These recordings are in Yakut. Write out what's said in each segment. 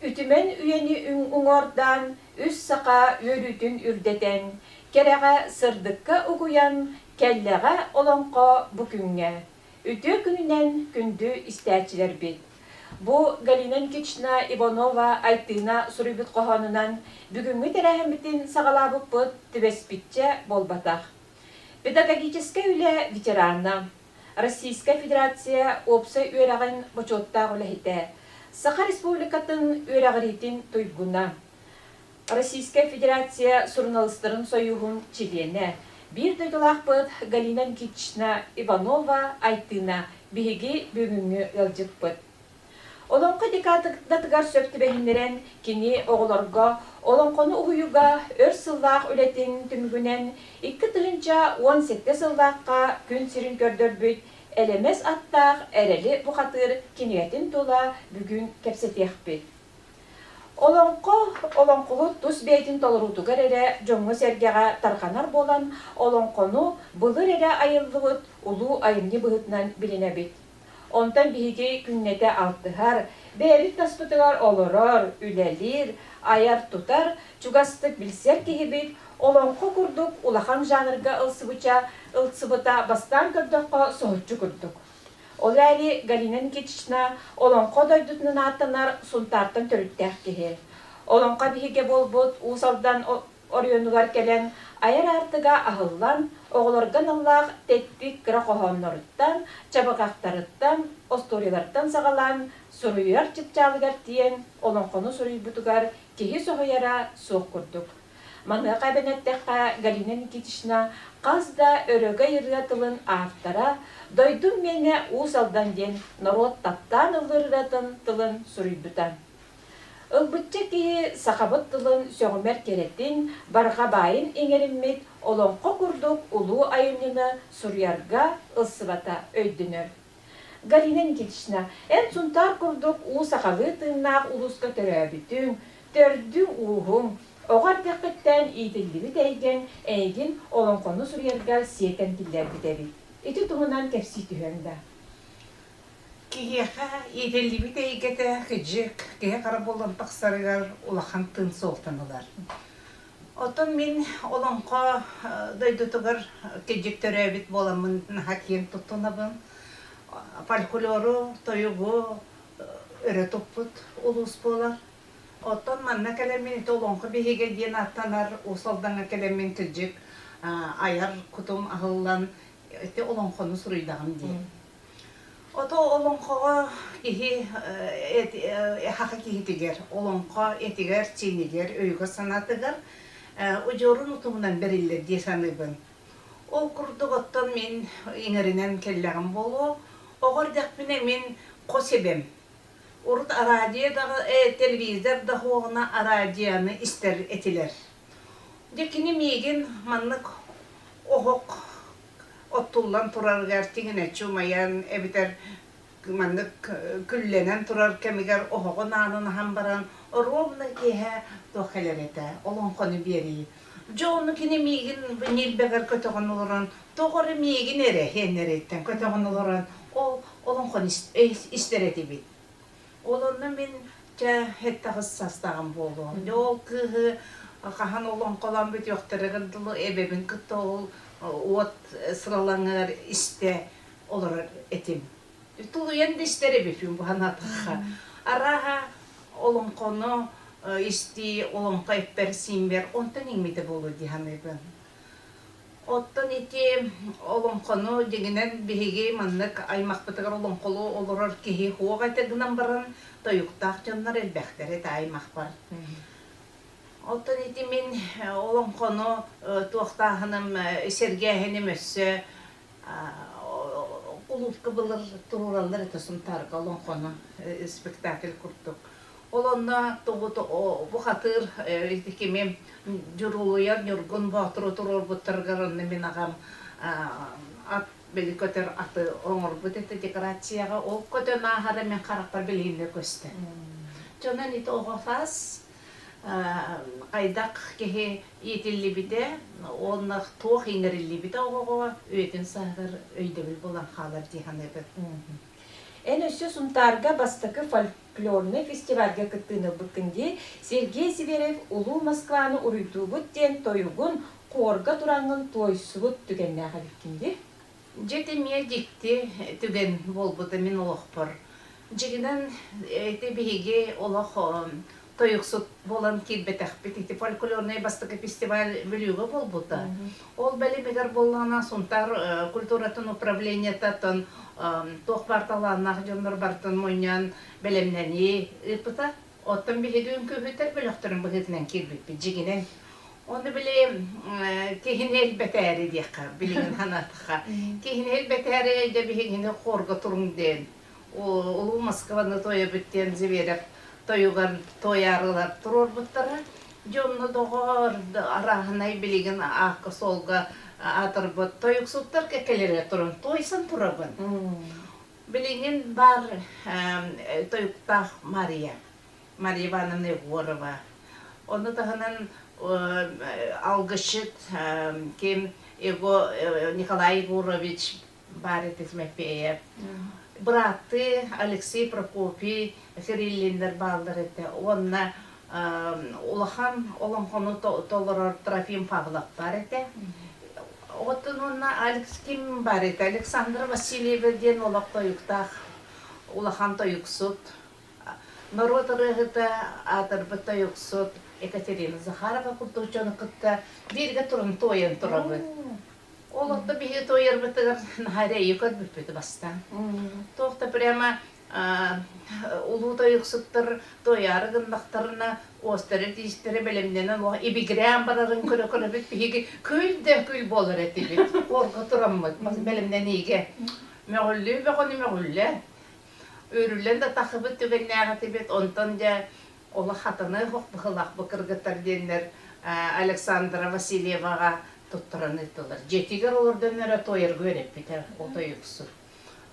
Үтүмэн үйэни уҥуордаан, үс саха үөрүүтүн үрдэтэн, кэрэҕэ, сырдыкка угуйан, кэллэҕэ олоҥхо бу күҥҥэ. Үтүө күнүнэн күндү истээччилэрбит! Бу Галина Никитична Иванова-Айтыына суруйбут хоһоонунан бүгүҥҥү тэрээһиммитин саҕалаабыппыт түбэспиччэ буолбатах. Педагогическай үлэ ветерана, Российскай Федерация уопсай үөрэҕин бочуоттаах үлэһитэ, Саха Республикатын үөрэҕириитин туйгуна, Российскай Федерация суруналыыстарын сойууһун чилиэнэ, биир дойдулаахпыт Галина Никитична Иванова-Айтыына биһиги бүгүҥҥү ыалдьыппыт. Олоҥхо декадатыгар сөп түбэһиннэрэн, кини оҕолорго олоҥхону уһуйууга өр сыллаах үлэтин түмүгүнэн 2017 сыллаахха күн сирин көрдөрбүт Элэмэс аттаах Эрэли бухатыыр кинигэтин тула бүгүн кэпсэтиэхпит. Олоҥхо олоҥхоһут тус бэйэтин толоруутугар эрэ дьоҥҥо-сэргэҕэ тарҕанар буолан, олоҥхону былыр эрэ айыллыбыт улуу айымньы быһыытынан билинэбит. Онтон биһиги күннэтэ алтыһар, бэйэбит таспытыгар олорор, үлэлиир, айар-тутар, чугастык билсэр киһибит олоҥхо курдук улахан жанрга ылсыбыча, ылсыбыта бастаан көрдөххө соһуччу курдук. Ол эрээри Галина Никитична олоҥхо дойдутунан ааттанар Сунтаартан төрүттээх киһи. Олоҥхо биһигэ буолбут Уус Алдан оройуонугар кэлэн айар аартыга аһыллан, оҕолорго аналлаах тэттик кыра хоһоонноруттан, чабырҕахтарыттан, остуоруйалартан саҕалаан суруйар чыпчаалыгар тиийэн олоҥхону суруйбутугар киһи соһуйара суох курдук. Маныаха эбэн эттэххэ, Галина Никитична хас да өрөгөй ырыа тылын автора, «Дойдум миэнэ Уус Алдан» диэн норуот таптаан ыллыыр ырыатын тылын суруйбута. Ылбычча киһи сахабыт тылын сөҕүмэр кэрэтин, барҕа баайын иҥэриммит олоҥхо курдук улуу айымньыны суруйарга ылсыбата өйдөнөр. Галина Никитична, эн Сунтаар курдук уу сахалыы тыыннаах улууска төрөөбүтүҥ, төрдүҥ-ууһуҥ, оҕо эрдэххиттэн иитиллибит эйгэҥ эйигин олоҥхону суруйарга сиэтэн киллэрбит эбит. Ити туһунан кэпсии түһүөҥ да. Киһиэхэ иитиллибит эйгэтэ кыдьык, киһи-хара буолан тахсарыгар улахан тыын суолтан ылар. Оттон мин олоҥхо дойдутугар кыдьык төрөөбүт буоламмын наһаа киэн туттунабын. Фольклору, тойугу өрө туппут улуус буолар. Оттон манна кэлэммин ити олоҥхо биһигэ диэн ааттанар Уус Алдаҥҥа кэлэммин кыдьык айар кутум аһыллан ити олоҥхону суруйдаҕым дии. Ото олоҥхоҕо киһи саха киһитигэр олоҥхо этигэр-сиинигэр, өйүгэр-санаатыгар удьуорун утумунан бэриллэр дии саныыбын. Ол курдук оттон мин иҥэринэн кэллэҕим буолуо. Оҕо эрдэхпинэ мин хос эбэм урут араадьыйа телевизор да суоҕуна араадьыйаны истэр этилэр. Дьэ кини миигин маннык оһох оттуллан турарыгар тиҥинэччи умайан эбэтэр маннык күллэнэн турар кэмигэр оһоҕун аанын аһан баран ровно киэһэ туох кэлэр этэ олоҥхону биэрии. Дьэ ону кини миигин ньилбэгэр көтөҕөн олорон тоҕо эрэ миигин эрэ иһэннэриттэн көтөҕөн олорон ол олоҥхону истэр этибит. Ол онно мин чэ эттэҕис састаҕым буолуо. Дьэ ол кыыһы хаһан олоҥхолоон бүтүөхтэригэр дылы эбэбин кытта ол уот сыралаҥыгар истэ олорор этим. Тулуйан да истэр эбиппин бу санаатахха. Арааһа олоҥхону истии, олоҥхо эппэр-сииммэр онтон иҥмитэ буолуо дии саныыбын. Оттон ити олоҥхону дьиҥинэн биһиги маннык аймахпытыгар олоҥхолуу олорор киһи суох этэ гынан баран тойуктаах дьоннор элбэхтэр этэ аймахпар. Оттон ити мин олоҥхону туохтааһыным, сэргээһиним өссө кулуупка былыр туруораллар этэ Сунтаарга олоҥхону спектакль курдук. Ол онно бухатыыр ити кими Дьурулуйар Ньургун Боотуру туруорбуттарыгар онно мин аҕам ат били көтөр аты оҥорбут этэ декорацияҕа. Ол көтөн ааһара мин харахпар билигин да көстөр. Дьонон ити оҕо саас хайдах киһи иитиллибитэ уонна туох иҥэриллибитэ оҕоҕо үйэтин сааһыгар өйдөбүл буолан хаалар дии саныыбын. Эн өссө Сунтаарга бастакы. фольклорнай фестивальга кыттыыны ылбыккын дии. Сергей Зверев Улуу Москваны уруйдуубут диэн тойугун хуорга тураҥҥын туойсубут түгэннээх эбиккин дии. Дьэ, ити эмиэ дьикти түгэн буолбута мин олохпор. Дьиҥинэн, ити биһиги олох тойуксут буолан киирбэтэхпит. Ити фольклорнай бастакы фестиваль Бүлүүгэ буолбута. Ол бэлэмигэр буоллаҕына Сунтаар культуратын управлениетыттан туох баар талааннаах дьоннор барытын мунньан бэлэмнэнии ыыппыта. Оттон биһиги үҥкүүһүттэр бөлөхтөрүн быһыытынан киирбиппит дьиҥинэн. Ону били киһини элбэтээри диэххэ, билигин санаатахха. Киһини элбэтээри дьэ биһигини хорга туруҥ диэн Улуу Москваны туойабыт диэн Зверев тойугар туойаарылар туруорбуттара. Дьэ онно доҕоор арааһынай билигин аакка-суолга аатырбыт тойуксуттар кэккэлэрэ туран туойсан турабын. Билигин баар тойуктаах Мария, Мария Ивановна Егорова. Ону таһынан алгысчыт ким Его Николай Егорович баар этэ Тимофеев. Бырааттыы Алексей Прокопий Кириллиннэр бааллар этэ. Уонна улахан олоҥхону толорор Трофим Павлов баар этэ. Оттон уонна Алекс ким баар этэ? Александра Васильева диэн олох тойуктаах улахан тойуксут. Норуот ырыаһыта аатырбыт тойуксут Екатерина Захарова курдук дьону кытта бииргэ туран туойан турабыт. Ол отто биһиги туойарбытыгар наһаа эрэйи көрбүппүт бастаан. Туох да прямо улуу тойуксуттар туойаары гыннахтарына уостара-тиистэрэ бэлэмнэнэн ибигирээн барарын көрө-көрөбүт биһиги күл да күл буолар этибит. Орго тураммыт бэлэмнэниигэ. Мөҕүллүү бөҕөнү мөҕүллэ. Үүрүллэн да тахыбыт түгэннээх этибит. Онтон дьэ Олох хатаныы оһох быһыылаах бу кыргыттар диэннэр Александра Васильеваҕа туттаран ыыттылар. Дьиэтигэр олордон эрэ туойарга үөрэппитэ ол тойуксу.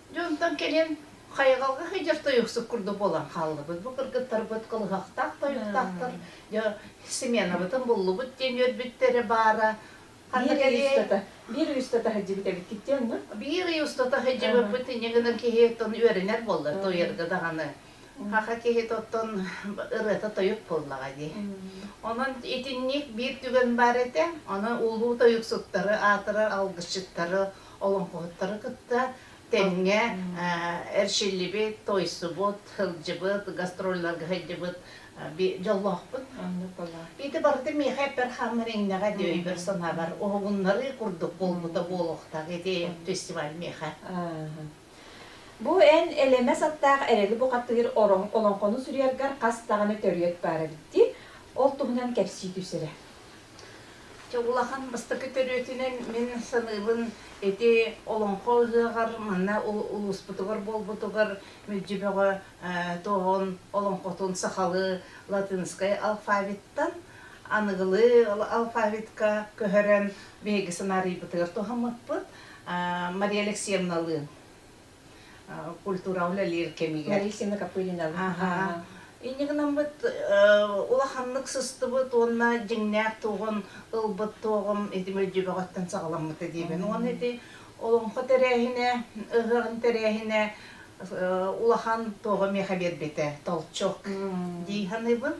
Дьэ онтон кэлин хайҕалга сылдьар тойуксук курдук буолан хааллыбыт. Бу кыргыттарбыт кылыһахтаах тойуктаахтар. Дьэ сменабытын буллубут диэн үөрбүттэрэ баара. Ханна Биир ый кэлиэй? устата, биир ый устата сылдьыбыт эбиккит дии онно? Биир ый устата сылдьыбыппыт инньэ гынан киһи оттон үөрэнэр буолла туойарга даҕаны. Саха киһитэ оттон ырыата тойук буоллаҕа дии. Онон итинник биир түгэн баар этэ. Онон улуу тойуксуттары, аатырар алгысчыттары, олоҥхоһуттары кытта тэҥҥэ эрчиллибит, туойсубут, сылдьыбыт, гастролларга сылдьыбыт дьоллоохпут. Ити барыта миэхэ эппэр-хааммар иҥнэҕэ дии өйбөр-санаабар уһугуннарыы курдук буолбута буолуохтаах ити фестиваль миэхэ. Бу эн элэмэс аттаах эрэли бухатыыр олоҥхону суруйаргар хас даҕаны төрүөт баар эбит дии. Ол туһунан кэпсии түс эрэ. Чэ, улахан бастакы төрүөтүнэн мин саныыбын ити олоҥхо ыһыаҕар манна улууспутугар буолбутугар Мүлдьү Бөҕө туоһун олоҥхотун сахалыы латинскай алфавиттан аныгылыы алфавитка көһөрөн биһиги сценарийбытыгар туһаммыппыт. Мария Алексеевналыын культура үлэлиир кэмигэр. Мария Алексеевна Копырина. Аха. Инньэ гынаммыт улаханнык сыстыбыт уонна дьиҥнээх туоҕун ылбыт туоҕум ити Мүлдьүбэҕиттэн саҕаламмыта диибин. Уонна ити олоҥхо тэрээһинэ, ыһыаҕын тэрээһинэ улахан туоҕу миэхэ биэрбитэ, толчок дии саныыбын.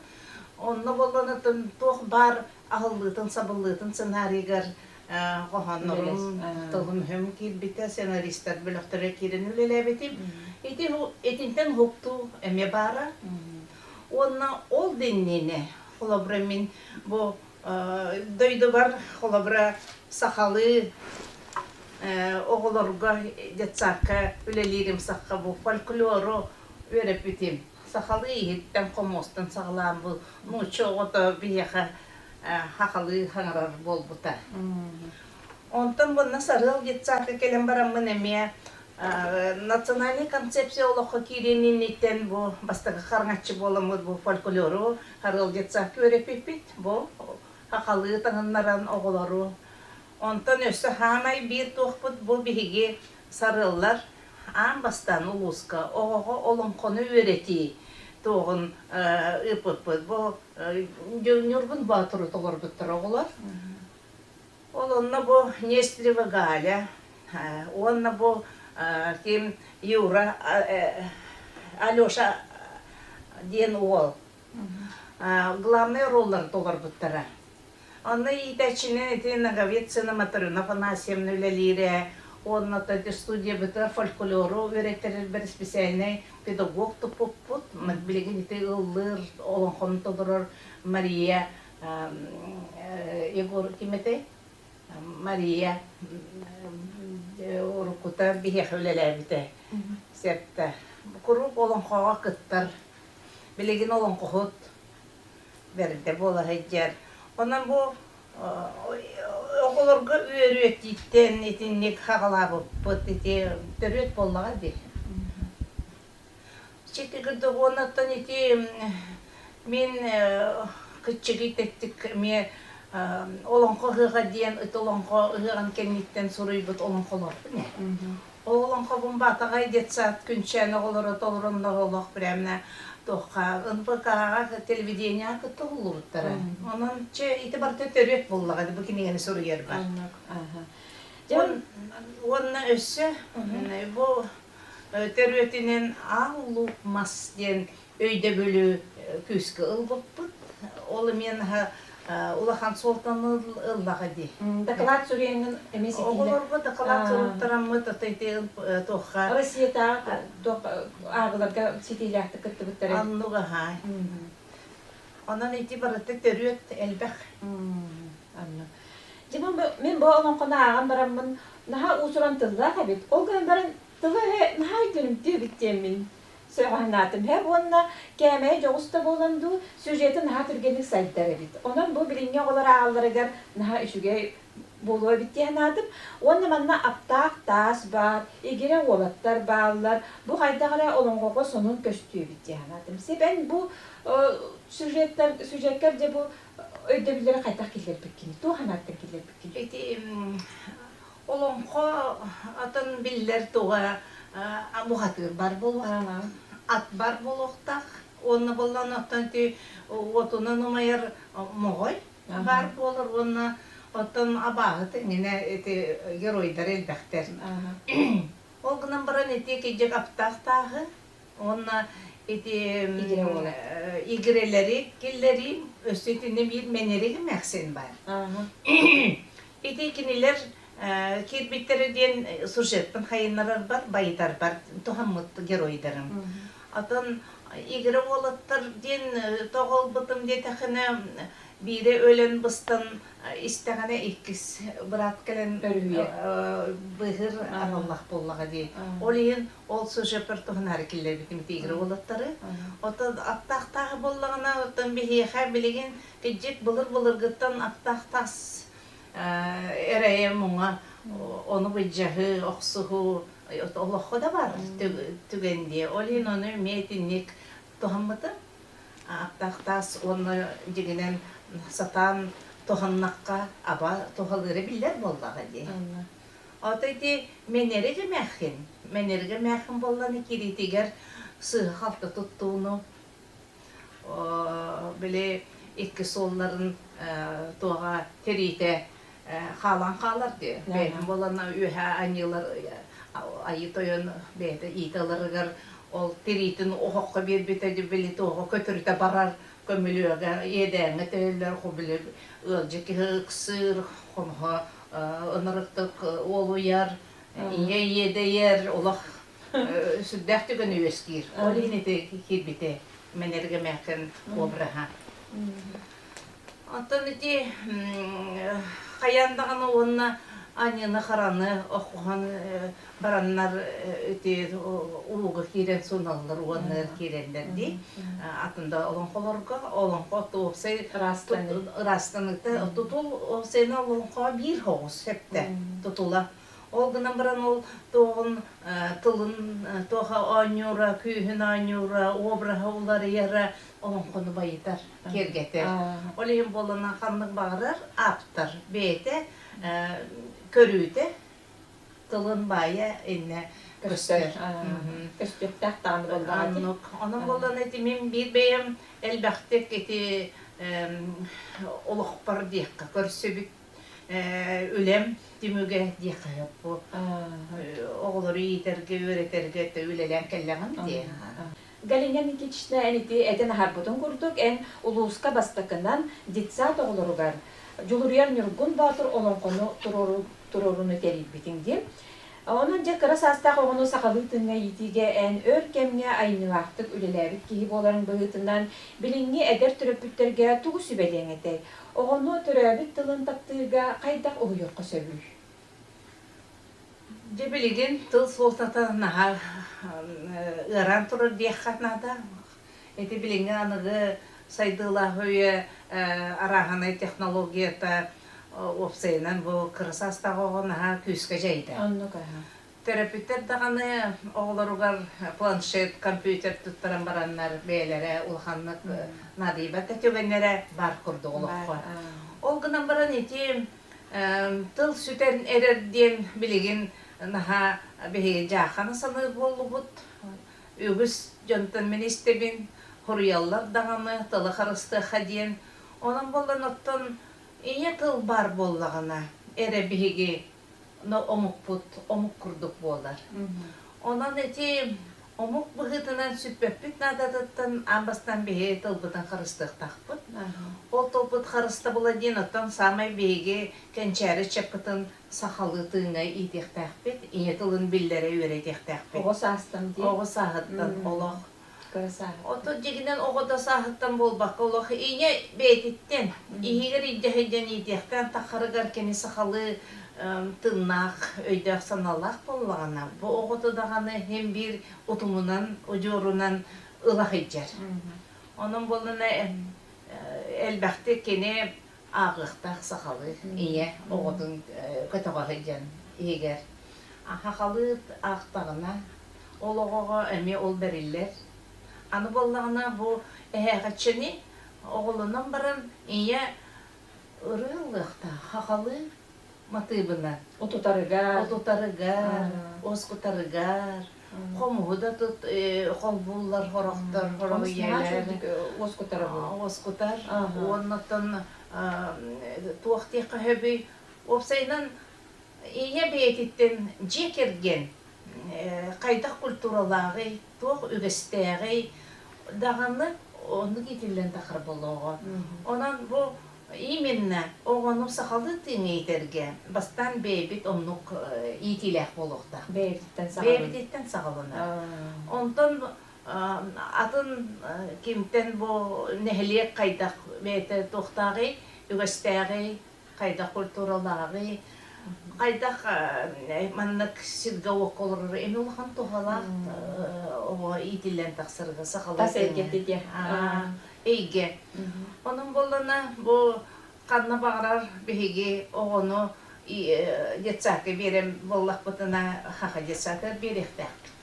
Онно буолланыттан туох баар аһыллыытын, сабыллыытын сценарийгар хоһооннорум, тылым-өһүм киирбитэ, сценаристар бөлөхтөрө киирэн үлэлээбитим. Ити итинтэн уһуктуу эмиэ баара. Уонна ол да иннинэ, холобура, мин бу дойдубар, холобура, сахалыы оҕолорго детсадка үлэлиирим сахха бу фольклору үөрэппитим. Сахалыы иһиттэн, хомуостан саҕалаан бу нуучча оҕото биһиэхэ хахалыы хаҥарар буолбута. Онтон манна Сарыал детсадка кэлэн бараммын эмиэ национальнай концепция олоххо киириэн инниттэн бу бастакы хараҥаччы буоламмыт бу фольклору Сарыал детсадка үөрэппиппит. Бу хахалыы таҥыннаран оҕолору. Онтон өссө хаамай биир туохпут бу биһиги Сарыаллар аан бастаан улууска оҕоҕо олоҥхону үөрэтии туоҕун ыыппыппыт. Бу Ньургун Боотуру толорбуттар оҕолор. Ол онно бу Нестерева Галя уонна бу ким Юра Алеша. диэн уол главнай роллары толорбуттара. Онно иитээччинэн ити Ноговицына Матрена Афанасьевна үлэлиирэ уонна студиябытыгар фольклору үөрэттэрэрбэр специальнай педагог туппуппут. Билигин ити ыллыыр, олоҥхону толорор Мария Егор ким этэй? Мария уруккута биһиэхэ үлэлээбитэ. Сөптө. Куруук олоҥхоҕо кыттар. Билигин олоҥхоһут бэрдэ буола сылдьар. Онон бу оҕолорго үөрүөтииттэн итинник хаҕалаабыппыт ити төрүөт буоллаҕа дии. Чити курдук уоннаттан ити мин кыччыгый тэттик эмиэ олоҥхо ыһыаҕа диэн ыт олоҥхо ыһыаҕын кэнниттэн суруйбут олоҥхолорбун ээ. Ол олоҥхобун Баатаҕай детсад күнчээн оҕолоро толороннор олох прямо туохха НПК-ҕа телевидениеҕа кытта уһуллубуттара. Онон чэ ити барыта төрүөт буоллаҕа бу кинигэни суруйарбар. Уонна өссө бу төрүөтүнэн Аал Луук Мас диэн өйдөбүлү күүскэ ылбыппыт. Ол эмиэ наһаа улахан суолтаны ыллаҕа дии. Дакылаат суруйаҥҥын эмиэ ситиилэр. Оҕолорго дакылаат суруттараммыт ото ити туохха Россиятааҕы туох ааҕыларга ситиилээхтик кыттыбыттара. Оннук аһаай. Онон ити барыта төрүөт элбэх. Оннук. Дьэ, мин бу олоҥхону ааҕан бараммын наһаа уус-уран тыллаах эбит. Ол гынан баран тылы-өһө наһаа өйдөнүмтүө эбит диэммин сөҕө һэ уонна кээмэйэ дьоҕус да буолан дуу, сюжеты наһаа түргэнник сайдар эбит. Онон бу билиҥҥи оҕолор ааҕалларыгар наһаа үчүгэй буолуо эбит дии санаатым. Уонна манна аптаах таас баар, игирэ уолаттар бааллар. Бу хайдах эрэ олоҥхоҕо сонун көстүү эбит дии санаатым. Сеп эн бу сюжеттар, сюжеккэр дьэ бу өйдөбүллэри хайдах киллэрбиккиний? Туох санааттан киллэрбиккиний? Ити Олоҥхо атын биллэр туга бухатыыр бар буолуохтаах, ат бар буолуохтаах уонна буоллаҕына оттон ити уотунан умайар моҕой баар буолар уонна оттон абааһы тэҥинэ ити геройдар элбэхтэр. Ол гынан баран ити кидьик аптаах тааһы Уонна ити игирэлэри киллэриим, өссө итиннэ биир мэнэрик эмээхсин баар. Ити кинилэр киирбиттэрэ диэн сюжеппын хайыннарарбар, байытарбар туһаммыт геройдарым. Атын игирэ уолаттар диэн тоҕо ылбытым диэтэххинэ, биирэ өлөн быстан истэҕинэ иккис быраат кэлэн быыһыр аналлаах буоллаҕа дии. Ол иһин Ол сюжеппар туһанаары киллэрбитим тигры уолаттары. Оттон аттаах тааһы буоллаҕына, оттон биһиэхэ билигин кыдьык былыр-былыргыттан аттаах таас эрэйэ муҥа ону былдьаһыы, охсуһуу олоххо да бар түгэн дии. Ол иһин ону эмиэ итинник туһаммытым. Аттаах таас уонна дьиҥинэн сатаан туһаннахха аба туһалыыра биллэр буоллаҕа дии. Ото ити мэнэрик эмээххин, мэнэрик эмээххин буолланы кириитигэр сыыһа-халты туттууну, били икки суолларын туоҕа тириитэ хаалан хаалар дии. Бэйэтин буоллана үөһэ аньыылар айыы тойон бэйэтэ иитэ ыларыгар ол тириитин оһоххо биэрбитэ били туоҕа көтүрүтэ барар көмүлүөгэ иэдээҥҥэ төһөллөр били ыалдьыт киһи ыксыыр хомуһа ынырыктык уолуйар, ийэ иэдэйэр, олох сүрдээх түгэн үөскүүр. Ол иһин ити киирбитэ мэнэргэ эмээхсин обраһа. Оттон ити хайаан даҕаны уонна аньыыны-хараны оххоһон бараннар ити ууга киирэн суналлар уонна киирэллэр дии. Атын да олоҥхолорго олоҥхо уопсай ыраастаныыта тутул уопсайынан олоҥхо биир соҕус сөптө тутула. Ол гынан баран ол туоҕун тылын туоха оонньуура, күүһүн оонньуура, обраһа уларыйара олоҥхону байытар, киэргэтэр. Ол иһин буолана ханнык баҕарар ааптар бэйэтэ көрүүтэ тылын баайа иннэ көстөр. Көстүөхтээх даҕаны буоллаҕа дии. Оннук. Онон буоллаҕына ити мин биир бэйэм элбэхтик ити олохпор диэххэ көрсүбүт үлэм түмүгэ диэххэ сөп бу. Оҕолору иитэргэ, үөрэтэргэ үлэлээн кэллэҕим дии. Галина Никитична эн ити этэн аһарбытын курдук, эн улууска бастакынан детсад оҕолоругар Дьулуруйар Ньургун Боотур олоҥхону туруорууну тэрийбитиҥ дии. Онон дьэ кыра саастаах оҕону сахалыы тыыҥҥа иитиигэ эн өр кэмҥэ айымньылаахтык үлэлээбит киһи буоларыҥ быһыытынан, билиҥҥи эдэр төрөппүттэргэ тугу сүбэлиэҥ этэй? Оҕону төрөөбүт тылын таптыырга хайдах уһуйуохха сөбүй? Дьэ билигин тыл суолтата наһаа ыараан турар диэххэ наада. Ити билиҥҥи аныгы сайдыылаах үйэ арааһынай технологията уопсайынан бу кыра саастаах оҕо наһаа күүскэ дьайда. Оннук аһа. Төрөппүттэр даҕаны оҕолоругар планшет, компьютер туттаран бараннар бэйэлэрэ улаханнык наадыйбат да түгэннэрэ баар курдук олоххо. Ол гынан баран ити тыл сүтэн эрэр диэн билигин наһаа биһиги дьааххана саныыр буоллубут. Үгүс дьонтон мин истэбин, суруйаллар даҕаны тылы харыстыахха диэн. Онон буолан оттон ийэ тыл баар буоллаҕына эрэ биһиги омукпут омук курдук буолар. Онон ити омук быһыытынан сүппэппит наадатыттан аан бастаан биһиги тылбытын харыстыахтаахпыт. Ол тылбыт харыстабыла диэн оттон саамай биһиги кэнчээри ыччаппытын сахалыы тыыҥҥа иитиэхтээхпит, ийэ тылын биллэрэ үөрэтиэхтээхпит. Оҕо саастан дии. Оҕо сааһыттан олох Кыра сааһыттан. Отут дьигинэн оҕо да сааһыттан буолбакка олох ийэ бэйэтиттэн иһигэр илдьэ сылдьан иитиэхтээн таххарыгар кини сахалыы тыыннаах, өйдөөх-санаалаах буоллаҕына, бу оҕото даҕаны син биир утумунан, удьуорунан ыла сылдьар. Онон буоллаҕына элбэхтик кини ааҕыахтаах сахалыы ийэ оҕотун көтөҕө сылдьан иһигэр. Сахалыы аахтаҕына ол оҕоҕо эмиэ ол бэриллэр. Аны буоллаҕына бу эһээхэччини оҕолонон баран ийэ ырыа ыллыахтаах хахалыы матыыбынан. Утутарыгар. Утутарыгар, уоскутарыгар, хомуһу да тут холбууллар сорохтор, сорох ийэлэр. Уоскутара буолуо. Уоскутар. Уоннаттан туох диэххэ сөбүй? Уопсайынан ийэ бэйэтиттэн дьиэ кэргэн хайдах культуралааҕый, туох үгэстээҕий даҕаны оннук иитиллэн тахар буолуоҕа. Онон бу именно оҕону сахалыы тыыҥа иитэргэ бастаан бэйэбит оннук иитиилээх буолуохтаах. Бэйэбититтэн саҕаланар. Бэйэбититтэн саҕаланар. Онтон атын кимтэн бу нэһилиэк хайдах бэйэтэ туохтааҕый, үгэстээҕий, хайдах культуралааҕый, хайдах маннык сиргэ-уокка олорор эмиэ улахан туһалаах оҕо иитиллэн тахсарга сахалыы Тас эйгэтэ диэ. Эйгэ. Онон буоллана бу ханна баҕарар биһиги оҕону детсадка биэрэн буоллахпытына хаха детсадка биэриэхтээхпит.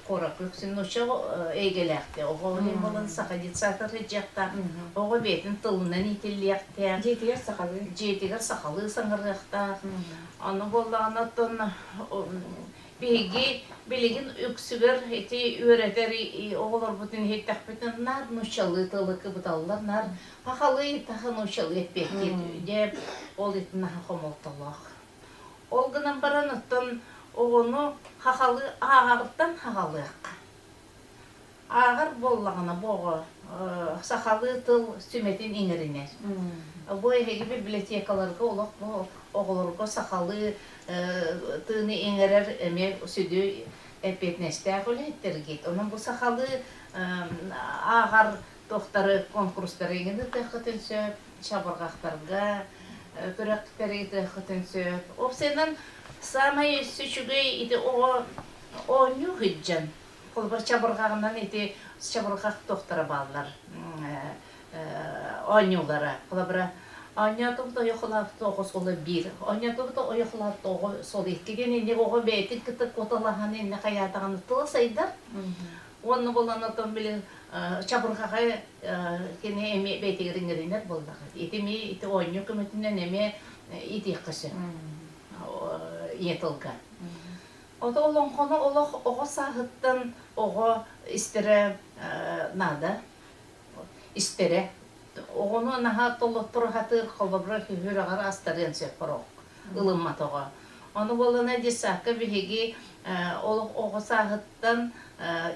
Куоракка үксүн нуучча эйгэлээхтэ. Оҕо иһин буолан саха детсадка сылдьыахтаах. Оҕо бэйэтин тылынан иитиллиэхтээх. Дьиэтигэр сахалыы. Дьиэтигэр сахалыы саҥарыахтаах. Аны буоллаҕына оттон биһиги билигин үксүгэр ити үөрэтэр оҕолорбутун иһиттэхпитинэ наар нууччалыы тылы кыбыталлар, наар сахалыы таха нууччалыы эппиэттиир. Дьэ ол ити наһаа хомолтолоох. Ол гынан баран оттон оҕону хахалыы ааҕарыттан хаҕалыахха. Ааҕар буоллаҕына бу оҕо сахалыы тыл сүмэтин иҥэринэр. Бу эһиги библиотекаларга олох бу оҕолорго сахалыы тыыны иҥэрэр эмиэ сүдү эппиэтинэстээх үлэһиттэргит. Онон бу сахалыы ааҕар туохтары конкурстары иҥин ыытыаххытын сөп, чабырҕахтарга күрэхтэри ыытыаххытын сөп. Уопсайынан саамай үчүгэй ити оҕо оонньуу сылдьан Холобур, чабырҕаҕынан ити чабырҕах туохтара бааллар оонньуулара. Холобура, оонньоотубут ойохолоохто оҕо суола биир, оонньоотубут ойохолоохто оҕо суола икки диэн инник оҕо бэйэтин кытта куоталаһан иннэ хайаатаҕына тыла сайдар. Уонна буолан отон били чабырҕаҕа кини эмиэ бэйэтигэр иҥэринэр буоллаҕа. Ити эмиэ ити оонньуу көмөтүнэн эмиэ иитиэххэ сөп ийэ тылга. Ото олоҥхону олох оҕо сааһыттан оҕо истэрэ наада. Истэрэ. Оҕону наһаа толотторо сатыыр, холобура, сүһүрэҕэр астарыан сөп сорох ылыммат оҕо. Ону буоллана детсадка биһиги олох оҕо сааһыттан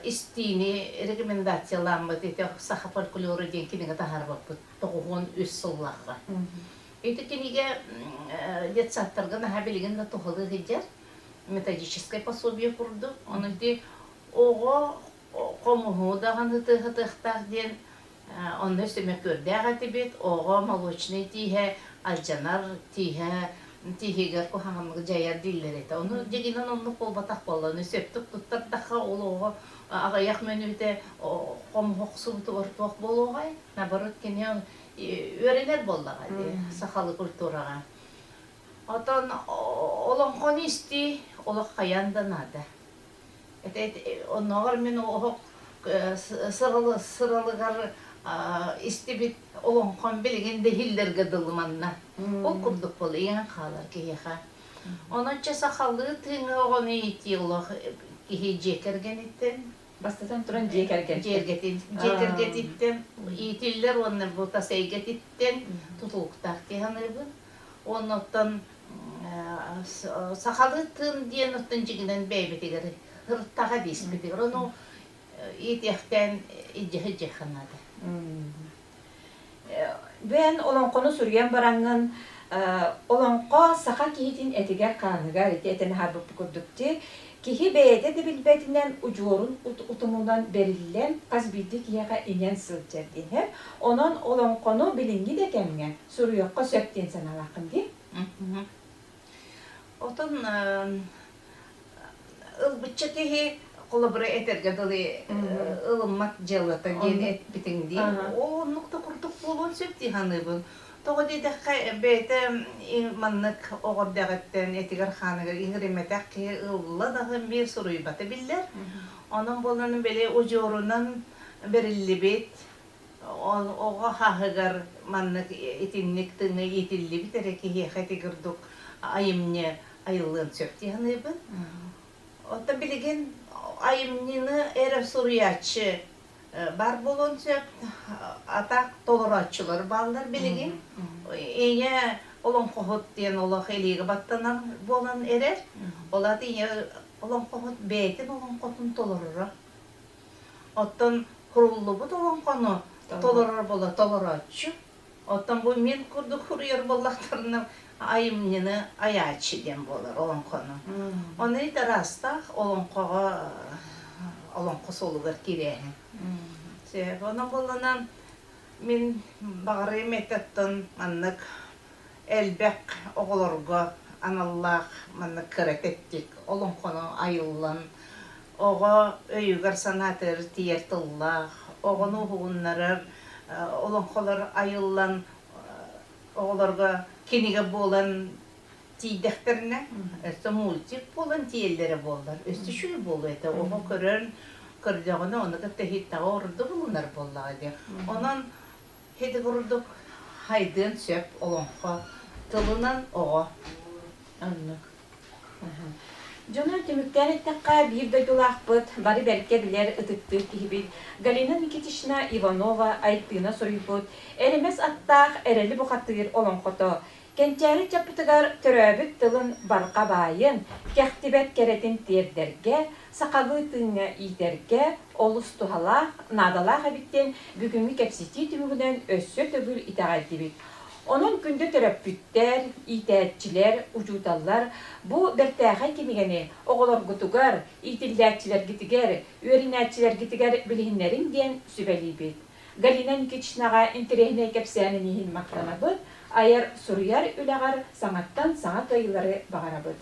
истиини рекомендацияламмыт ити саха фольклора диэн кинигэ таһаарбаппыт 93 сыллаахха. Ити кинигэ детсадтарга наһаа билигин да туһалыы сылдьар методическай пособие курдук. Ону ити оҕо хомуһу даҕаны тыаһатыахтаах диэн онно өстөмөкүөрдээх этибит. Оҕо молочнай тииһэ алдьанар, тииһэ тииһигэр куһаҕаннык дьайар дииллэр этэ. Ону дьиҥинэн оннук буолбатах буолла. Ону сөптүк туттардахха ол оҕо аҕыйах мүнүүтэ хомуһу охсубутугар туох буолуоҕай? Наоборот, кини үөрэнэр буоллаҕа дии сахалыы культураҕа. Отон олоҥхону истии олох хайаан да наада. Оннооҕор мин оһох сыралыгар истибит олоҥхом билигин да иһиллэргэ дылы манна. Ол курдук буол иҥэн хаалар киһиэхэ. Онон чэ сахалыы тыыҥҥа оҕону иитии олох киһи дьиэ кэргэниттэн Бастатан туран дьиэ кэргэн. Дьиэ кэргэтиттэн иитиллэр уонна бу тас эйгэтиттэн тутулуктаах дии саныыбын. Уонна оттон сахалыы тыын диэн оттон дьиҥинэн бэйэбитигэр ырыттаҕа диэспитигэр ону иитиэхтээн илдьэ наада. Бэйэн олоҥхону суруйан бараҥҥын олоҥхо саха киһитин этигэр-хааныгар ити этэн аһарбыппыт курдук дии киһи бэйэтэ да билбэтинэн удьуорун утумунан бэриллэн хас биирдии киһиэхэ иҥэн сылдьар диэн онон олоҥхону билиҥҥи да кэмҥэ суруйуохха сөп диэн санаалааххын дии. Отон ылбычча киһи холобура этэргэ дылы ылыммат дьыалата диэн эппитиҥ дии. Ол оннук да курдук буолуон сөп дии саныыбын. Тоҕо диэтэххэ, бэйэтэ маннык оҕо эрдэҕиттэн этигэр-хааныгар иҥэриммэтэх киһи ылла даҕаны биир суруйбата биллэр. Онон буолан били удьуорунан бэриллибит оҕо хаһыгар маннык итинник тыҥа иитиллибит эрэ киһиэхэ ити курдук айымньы айыллыан сөп дии саныыбын. Оттон билигин айымньыны эрэ суруйааччы баар буолуон сөп, атак толорооччулар бааллар билигин. Ийэ олоҥхоһут диэн олох илиигэ баттанар буолан эрэр. Ол аата ийэ олоҥхоһут бэйэтин олоҥхотун толороро. Оттон куруллубут олоҥхону толорор буола толорооччу. Оттон бу мин курдук суруйар буоллахтарына айымньыны айааччы диэн буолар олоҥхону. Ону ити араастаах олоҥхоҕо олоҥхо суолугар киирээһин. Сөп. Онон буолланан мин баҕарыам этэ маннык элбэх оҕолорго аналлаах маннык кыра тэттик олоҥхону айыллан оҕо өйүгэр-санаатыгар тиийэр тыллаах, оҕону уһугуннарар олоҥхолор айыллан оҕолорго кинигэ буолан тиийдэхтэринэ, өссө мультик буолан тиийэллэрэ буоллар, өссө үчүгэй буолуо этэ. Оҕо көрөн көрдөҕүнэ ону кытта иһиттэҕэ ордук ылынар буоллаҕа дии. Онон Ити курдук хайдыан сөп олоҥхо тылынан оҕо. Оннук. Дьону түмүктээн эттэххэ, биир дойдулаахпыт, бары бэркэ билэр, ытыктыыр киһибит Галина Никитична Иванова Айтыына суруйбут «Эримэс аттаах эрэли бухатыыр» олоҥхото Кэнчээри ыччаппытыгар төрөөбүт тылын барҕа баайын, кэхтибэт кэрэтин тиэрдэргэ, сахалыы тыыҥҥа иитэргэ олус туһалаах, наадалаах эбит диэн бүгүҥҥү кэпсэтии түмүгүнэн өссө төгүл итэҕэйдибит. Онон күндү төрөппүттэр, иитээччилэр, учууталлар бу бэртээхэй кинигэни оҕолоргутугар, иитиллээччилэргитигэр, үөрэнээччилэргитигэр билиһиннэриҥ диэн сүбэлиибит. Галина Никитичнаҕа интэриэһинэй кэпсээнин иһин махтанабыт, айар-суруйар үлэҕэр саҥаттан саҥа кыайыылары баҕарабыт.